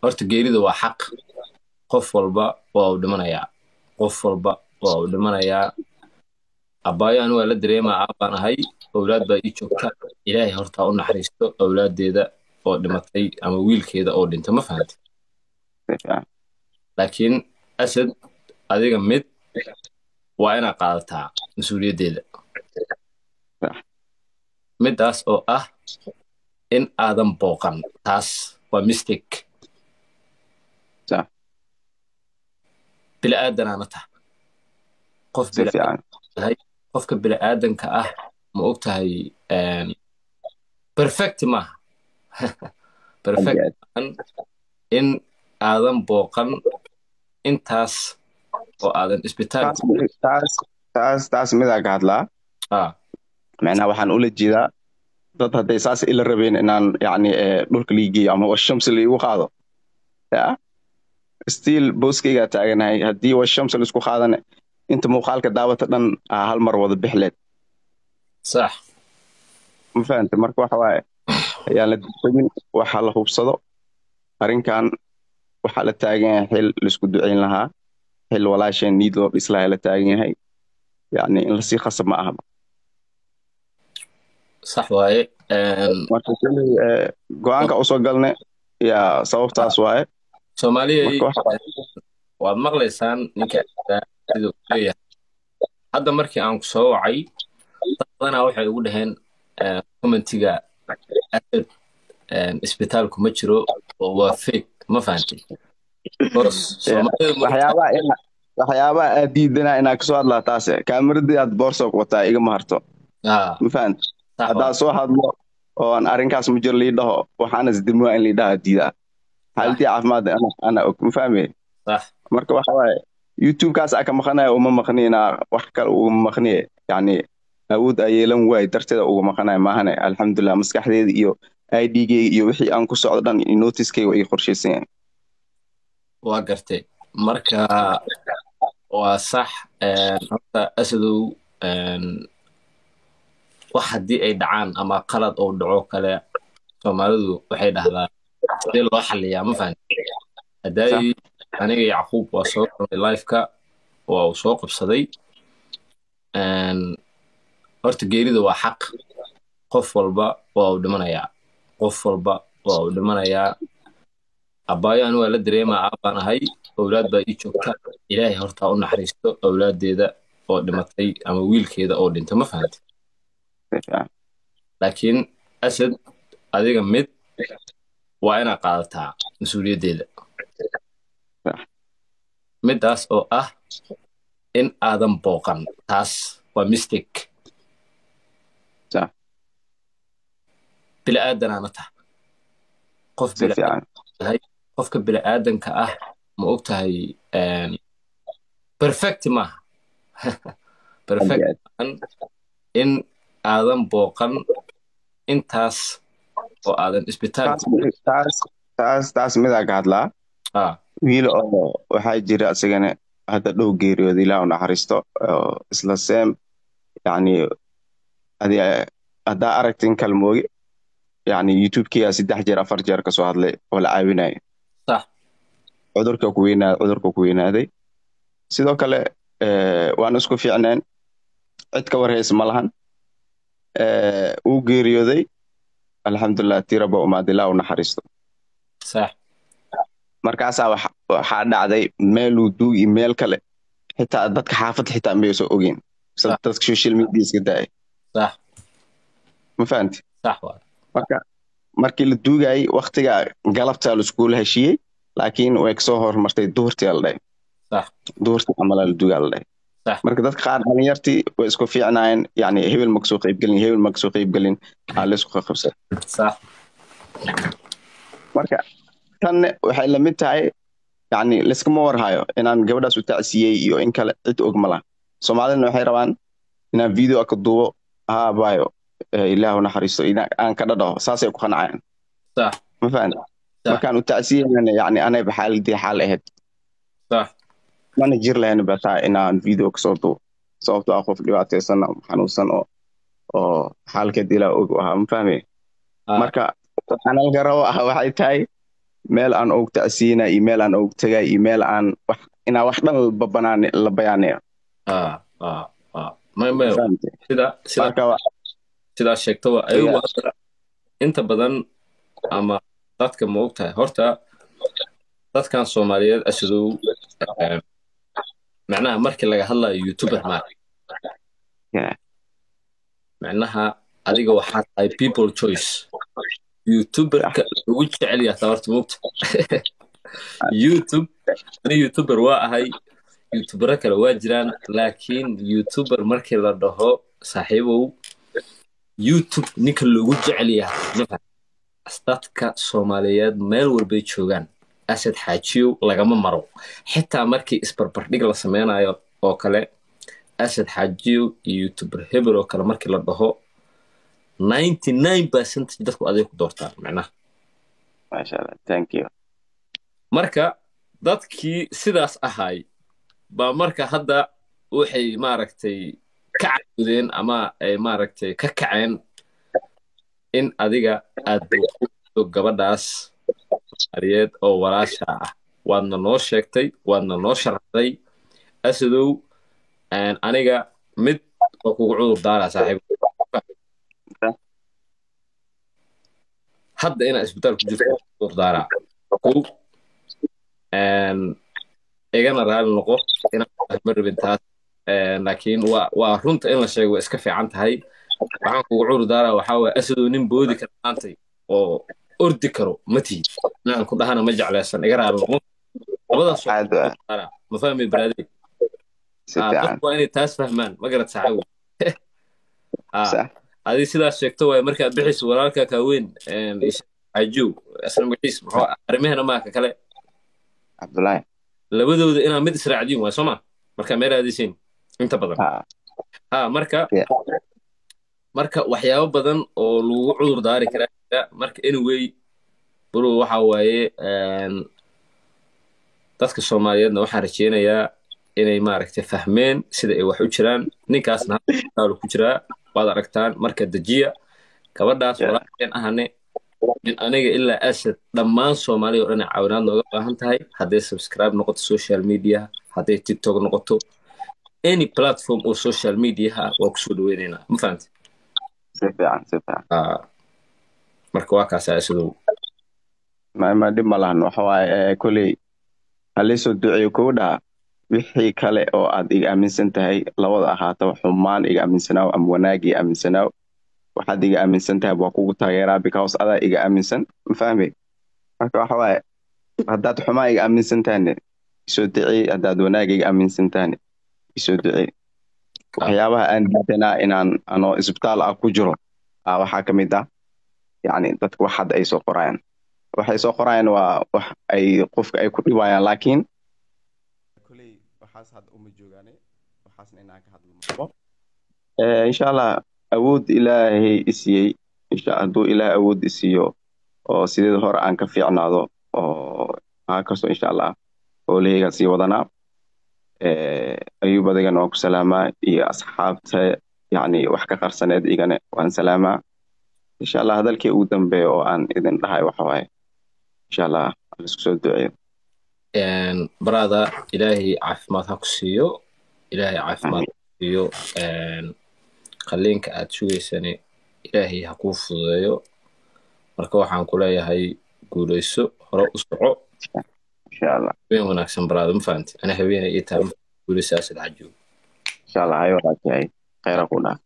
Horta geerida waa xaq, qof walba waa uu dhimanayaa, qof walba waa uu dhimanayaa. Abaayo anu waa la dareemaa, aabbaan ahay, owlaad baa ii joogta. Ilaahay horta ha u naxariisto owlaaddeeda oo dhimatay ama wiilkeeda oo dhintay, ma fahantay? Si fiican. Laakiin Asad, adiga mid waa inaad qaadataa mas-uuliyaddeeda. Sax. Midaas oo ah in aadan booqan, taas waa mistake. Sax. Bili-aadanaana tahay qof Si fiican. Tahay qofka bili-aadanka ah, ma og tahay, perfect maaha, perfect maahan. In aadan booqan intaas oo aadan isbitaal Taas midaa ka hadlaa. Macnaha waxaan ula jeedaa, dad hadday saas ila rabeen inaan yacni dhulka lii geeyo ama washamsi liigu qaado, ya still booskaygaa taaganahay. Haddii washamsi laisku qaadana, inta muuqaalka daawata dhan aa hal mar wada bixleed. Sax. Ma fahanta? Marka waxa waaye, ayaan la degdegin, waxa la hubsado. Arrinkan waxaa la taagan yahay xil laisku duceyn lahaa, xil walaasheen niid loo dhis lahaa la taagan yahay. Yacni in lasii khasab ma ahaba. Sax waaye. Marka koley, go-aanka usoo galne yaa sababtaas waaye. Soomaaliya, marka waxa waad maqlaysaan ninka sida uu leeyahay. Hadda markii aan ku soo wacay, dad badanaa waxay ugu dhaheen commentiga, "Asad isbitaalku ma jiro oo waa fake." Ma fahantay? Boos Soomaalidu ma Waxyaabaha aad diidanaa inaa kasoo hadlaa taas, kaamiradii aad boorso ku wataa igama harto. Ma fahant? Sax. Haddaa soo hadlo oo aan arrinkaas ma jiro lii dhaho, waxaana isdilmaa in lii dhaha diidaa. Xaaladii caafimaad ana og, ma fahmay? Sax. Marka waxa waaye, YouTube-kaas aa ka maqanaya, uma maqni inaa wax kale ugama maqniye, yacni awood aa yeelan waay darteeda uga maqanaya maahane. Alxamdulilah, maskaxdeeda iyo ID-geyga iyo wixii aan ku socdo dhan iyo notiskeyga waa ii qorshaysan yahay. Waa gartay. Marka waa sax. Horta Asadow, wax haddii ay dhacaan ama qalad uu dhaco kale, Soomaalidu waxay dhahdaa, "Sidee loo xaliyaa?" Ma fahanti? Hadaayi aniga Yacquub waa soo galnay live-ka, waa uu soo qabsaday. Horta geerida waa xaq, qof walba waa uu dhimanayaa, qof walba waa uu dhimanayaa. Abaayo anu waa la dareemaa, aabbaan ahay, owlaad baa ii joogta. Ilaahay horta ha u naxariisto owlaaddeeda oo dhimatay ama wiilkeeda oo dhintay, ma fahantay? Si fiican. Laakiin Asad, adiga mid waa inaad qaadataa mas-uuliyaddeeda. Sax. Midaas oo ah in aadan booqan, taas waa mistake. Sax. Bili-aadanaana tahay qof Si fiican. tahay qofka bili-aadanka ah, ma og tahay, perfect maaha, perfect maahan. In aadan booqan intaas oo aadan isbitaal Taas midaa ka hadlaa. Wiil oo waxaa jira isagana hadda dhow geeriyooda, Ilaah u naxariisto, oo isla same, yacni adi haddaa aragtin kale mooge, yacni YouTube-kiyaa 3 jeer 4 jeer kasoo hadlay oo la caawinayo. Cudurka ku weynaa, cudurka ku weynaaday. Sidoo kale waan isku fiicneen, cid ka warhaysa ma lahan. Wuu geeriyooday, alxamdulilah, tiraba umaad, Ilaah u naxariisto. Markaasaa waxaa dhacday meeluu duug iyo meel kale, xitaa dadka xaafadda xitaa mayso ogeyn. Dadka social media iska daayay. Ma fahanti? Sax waa. Marka markii la duugayay, waktiga galabtaa laiskula heshiiyey, laakiin way kasoo hormartay, duhurtii la dhahay. Duhurtii camalaa la duugaa la dhahay. Marka dadka qaar dhalinyartii way isku fiicnaayeen, yani hebel ma kasoo qaybgelin, hebel ma kasoo qaybgelin, aa la isku qabsay. Marka tanne waxay la mid tahay, yani layskama warhayo inaan gabadhaas u tacsiiyey iyo in kale, cid og ma laha. Soomaalidana waxay rabaan inaan video ka duubo, haa baayo, Ilaahu naxariisto, aan ka dhadhaho, saasay ku qancayaan. Ma fahanti? Markaan u tacsiyeyna, yani anayba xaaladii xaal ahayd. Mana jir lahayn bataa inaan video kasoo duubo, sababtoo ah qof dhibaataysan oo xanuunsan oo xaalkeed Ilaah og ahaa, ma fahmay? Marka waxaan halka rabo ah waxay tahay Meel aan og tacsiina iyo meel aan og tagay iyo meel aan wax inaa wax dhan babanaan la bayaanayo. May may, sida sida sidaa sheegtaba ayagu inta badan ama dadka ma ogtahay horta dadkan Soomaaliyeed Asadow, macnaha markii laga hadlayo YouTuber ma macnaha adiga waxaa tahay people choice, YouTuberka ugu jecel yahay horta moogta YouTube. Ani YouTuber waa ahay, YouTubero kale waa jiraan, laakiin YouTuber markii la dhaho, saaxiibow, YouTube ninka loogu jecel yahay dadka Soomaaliyeed meel walbay joogaan Asad Xaajiyow lagama maro. Xitaa markii isbarbardhig la sameynayo oo kale, Asad Xaajiyow iyo YouTuber hebel oo kale markii la dhaho, 99% dadku aday ku doortaan macnaha. Maasha Allah, thank you. Marka dadkii sidaas ahay baa marka hadda waxay maaragtay ka cagudeen ama ay maaragtay ka kaceen in adiga aad buuqdo gabadhaas Soomaaliyeed oo walaasha ah. Waadna noo sheegtay, waadna noo sharaxday, Asadow. Aniga mid waa kugu cudur daaraa, saaxiib, hadda inaa isbitaal ku jirto cudur daaraa. Kow, igana raali noqo inaan ma rabin taas, laakiin waa runta in la sheego waa iska fiican tahay. Waxaan kugu cudur daaraa waxaa waye, Asadow, nin boodi kara maantay oo ordi karo ma tihid. Inaan ku dhahana ma jeclaysan, iga raali noqo. Labadaas ma fahmi, brother? Dadku waa inay taas fahmaan, ma garad, saaxiibo? Adi sidaas sheegto waay markaad bixayso walaalka kaaweyn Xaajiyow, isna magaciis muxuu arrimahena maaka kale? Cabdullaahi. Labadooda inaa mid israacdiin waay, soo ma? Markaa meel aadaysiin inta badan ha marka waxyaabo badan oo lagugu cudur daari karaa. Marka anyway bro, waxa waaye dadka Soomaaliyeedna waxaan rajeynayaa inay maaragtay fahmeen sida ay wax u jiraan. Ninkaasna halku ku jiraa waad aragtaan. Marka dejiya gabadhaas walaalkeen ahane in aniga ilaa Asad dhammaan Soomaaliya oo dhan ay caawinaad nooga baahan tahay, hadday subscribe noqoto, social media, hadday TikTok noqoto, any platform oo social mediaha waa kusoo dhaweynaynaa, ma fahamti? Si fiican, si fiican. Marka waa kaasaa, Asadow. Ma dhib ma lahan. Waxa waaye koley halaysoo duceeyo kugu dhaha. Wixii kale oo aad iga aaminsan tahay labada ahaataba, xumaan iga aaminsanaaw ama wanaag iga aaminsanaaw, waxaad iga aaminsan tahay waa kugu taageeraa, because adaa iga aaminsan, ma fahmay? Marka waxa waaye haddaad xumaan iga aaminsan tahayne isoo duceey, haddaad wanaag iga aaminsan tahayne isoo duceey. Waxyaabaha aan diidanaa inaan anoo isbitaal ah ku jiro waxaa ka mid ah yacni dadka wax hadda ay soo qorayaan, waxay soo qorayaan waa wax ay qofka ay ku dhibayaan, laakiin koley waxaas hadda uma joogaane, waxaasna inaan ka hadlo mabo. Insha Allah awood Ilaahay isiiyey, insha hadduu Ilaahay awood isiiyo oo sideed hore aan ka fiicnaado oo haa kasto, insha Allah howlahaygaan sii wadanaa. Ayuub, adigana waan ku salaamaa iyo asxaabta yacni wax ka qarsaneed igana waan salaamaa. Insha Allah hadalkii ugu dambeeya oo aan idin dhahay waxa waaye insha Allah laisku soo duceeyo. Brother, Ilaahay caafimaad ha ku siiyo, Ilaahay caafimaad ha ku siiyo. Qalliinka aad sugaysani Ilaahay ha kuu fududeeyo. Marka waxaan ku leeyahay guuleyso, hore u soco. Insha Allah. Habeen wanaagsan, brother, ma fahamti? Ana habeenay ii tahay. Guuleyso, Asad Xajiw. Insha Allah, hayo walaashahay, khayra ku dhaaf.